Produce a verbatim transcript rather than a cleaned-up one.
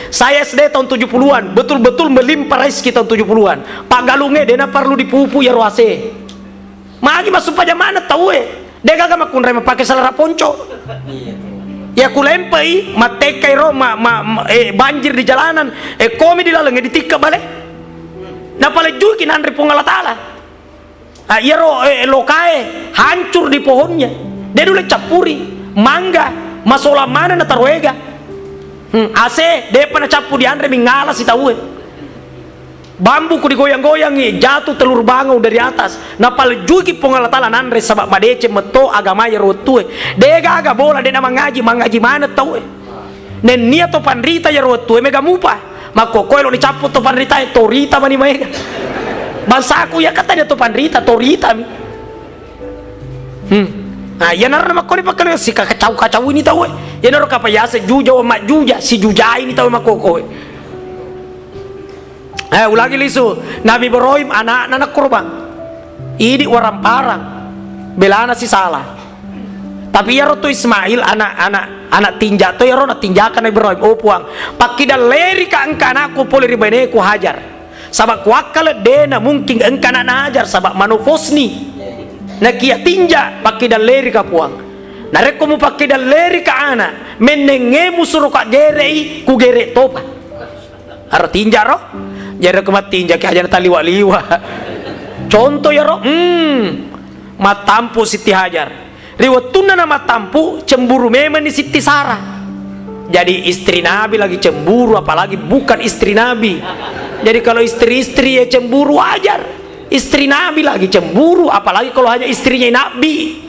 Saya S D tahun tujuh puluhan, betul-betul melimpa rezeki tahun tujuh puluhan. Paggalungnge de' naparlu dipupu iyaro A C. Magi massumpajang maneng tauwe. De' gaga makkunrai mapake selera ponco. Iya. Ya kulempai, mattekkai ro, ma, ma, ma, eh, banjir di jalanan, eh, komi di laleng, eh, ditikka bale. Napalejjuki nanre Puang Allah Ta'ala. Ah, iyaro, eh, lokae hancur di pohonnya. De' nulle cappuri, mangga, masolang maneng nataro ega. Hmm, A C, de'pa nacappu dianre, mingalasi tauwe. Bambu ku digoyang-goyangi, jatuh telur bangau dari atas. Napalejjuki Puang Allah Ta'ala nanre, saba' madeceng metto agama iyaro wettue. De' gaga bola, de' namangaji, mangaji maneng tauwe. Nennia to panrita iyaro wettue mega mupa. Makkokkoe lo dicappu to panritae, to rita mani maega. Bangsaku iya katanya to panrita, to rita mi. Hmm. Nah, iyanaro makkoni pakkale sikacau-kacau ini tauwe. Iyanaro kapang yaseng juja, majjuja, sijujaini tauwe makkokkoe. Eh, ulangi lisu. Nabi Ibrahim anakna nakkoro, Bang. Idi waramparang. Belana sisala. Tapi iyaro tu Ismail anak, anak, anak tinja to iyaro natinjakan Nabi Ibrahim. Oh Puang, pakkidallerika engka anakku pole ri baineku Hajar. Saba' kuakkale de' namungking engka anakna Hajar saba' manopposni. Nakia tinja pakkidallerika Puang. Narekko mupakkidallerika ana', mennengnge musuroka gere'i, kugere' topa. Aro tinja ro? Jari ko mattinjaki aja nataliwa-liwa. Contoh ya ro? Hmm. Mattampu Siti Hajar. Ri wettunna namattampu, cemburu memenni Siti Sarah. Jadi istri Nabi lagi cemburu, apalagi bukan istri Nabi. Jadi kalau istri-istri ya cemburu wajar. Istri Nabi lagi cemburu, apalagi kalau hanya istrinya Nabi.